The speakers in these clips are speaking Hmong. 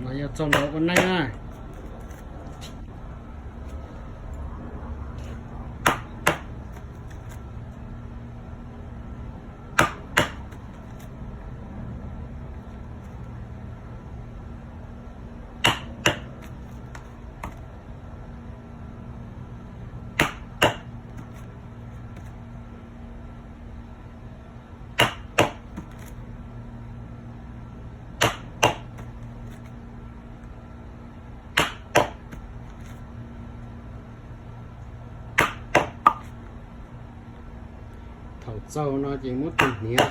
Yog txaus ntawd ua neej na. Thaum txaus no ces muab tus hniav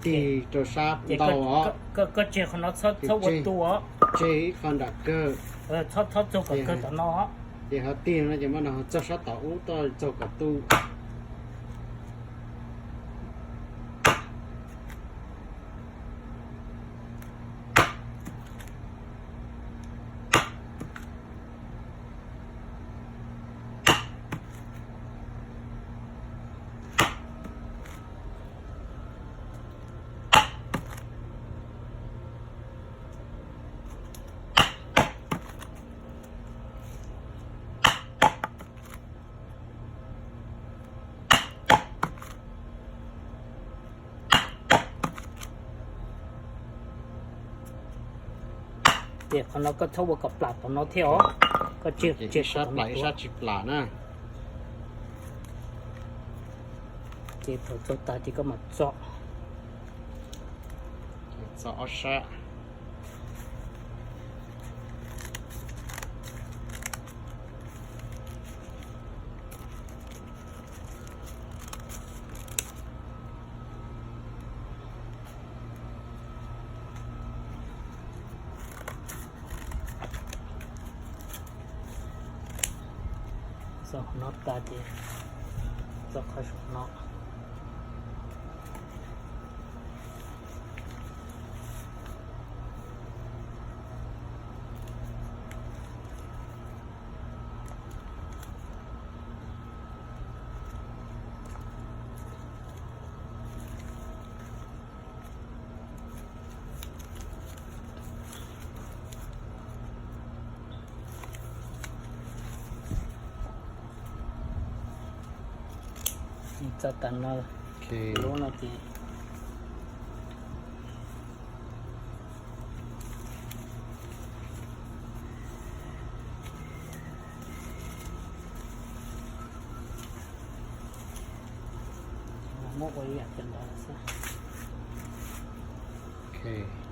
tig rau sab ntau os. Koj tseg qhov no txhob ua tu os. Tseg ib qho nram kawg. Txhob txaug kawg tom no. Ces ho tig no ces muab no txog sab tom ub toj txaug kom tu. Ces qhov no koj txhob ua kom plam tom no thiab os. Koj tseg sab plam ib sab tsis plam na. Ces thaum txaug tas ces koj mam txo. Txo ob sab. Txo qhov no tas ces txo qhov saum no. Txo tas no, lub no ces muab ua ib yam li ntawd xwb.